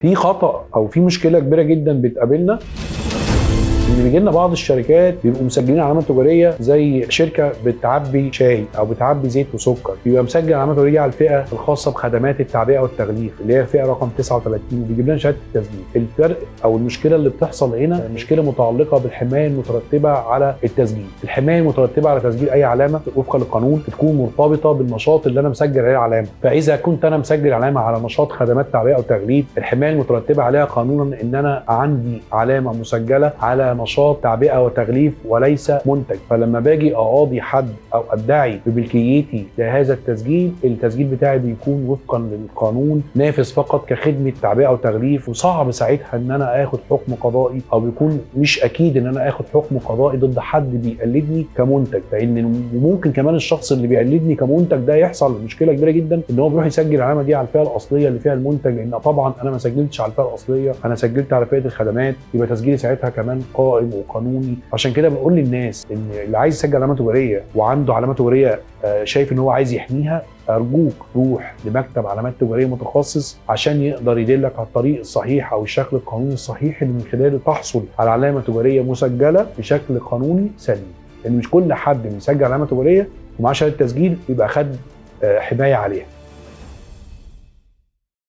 في خطأ او في مشكلة كبيرة جدا بتقابلنا، ان بيجي لنا بعض الشركات بيبقوا مسجلين علامة تجارية، زي شركة بتعبي شاي او بتعبي زيت وسكر، بيبقى مسجل علامة تجارية على الفئة الخاصة بخدمات التعبئه والتغليف اللي هي الفئة رقم 39، وبيجيب لنا شهادة التسجيل. الفرق او المشكلة اللي بتحصل هنا مشكلة متعلقه بالحمايه المترتبة على التسجيل. الحماية المترتبة على تسجيل اي علامة وفقا للقانون بتكون مرتبطة بالنشاط اللي انا مسجل عليه العلامة، فاذا كنت انا مسجل علامة على نشاط خدمات تعبئة وتغليف، الحماية المترتبة عليها قانونا ان انا عندي علامة مسجله على نشاط تعبئة وتغليف وليس منتج. فلما باجي اقاضي حد او ادعي بملكيتي لهذا التسجيل، التسجيل بتاعي بيكون وفقا للقانون نافذ فقط كخدمة تعبئة وتغليف، وصعب ساعتها ان انا اخد حكم قضائي، او بيكون مش اكيد ان انا اخد حكم قضائي ضد حد بيقلدني كمنتج. لان ممكن كمان الشخص اللي بيقلدني كمنتج ده يحصل مشكلة كبيرة جدا ان هو بيروح يسجل العلامة دي على الفئة الاصلية اللي فيها المنتج، لان طبعا انا ما سجلتش على الفئة الاصلية، انا سجلت على فئة الخدمات، يبقى تسجيلي ساعتها كمان قائم وقانوني. عشان كده بنقول للناس ان اللي عايز يسجل علامة تجارية وعنده علامة تجارية شايف ان هو عايز يحميها، ارجوك روح لمكتب علامات تجارية متخصص عشان يقدر يدلك على الطريق الصحيح او الشكل القانوني الصحيح اللي من خلاله تحصل على علامة تجارية مسجله بشكل قانوني سليم. لان مش كل حد بيسجل علامة تجارية ومعاه شهادة تسجيل يبقى خد حماية عليها.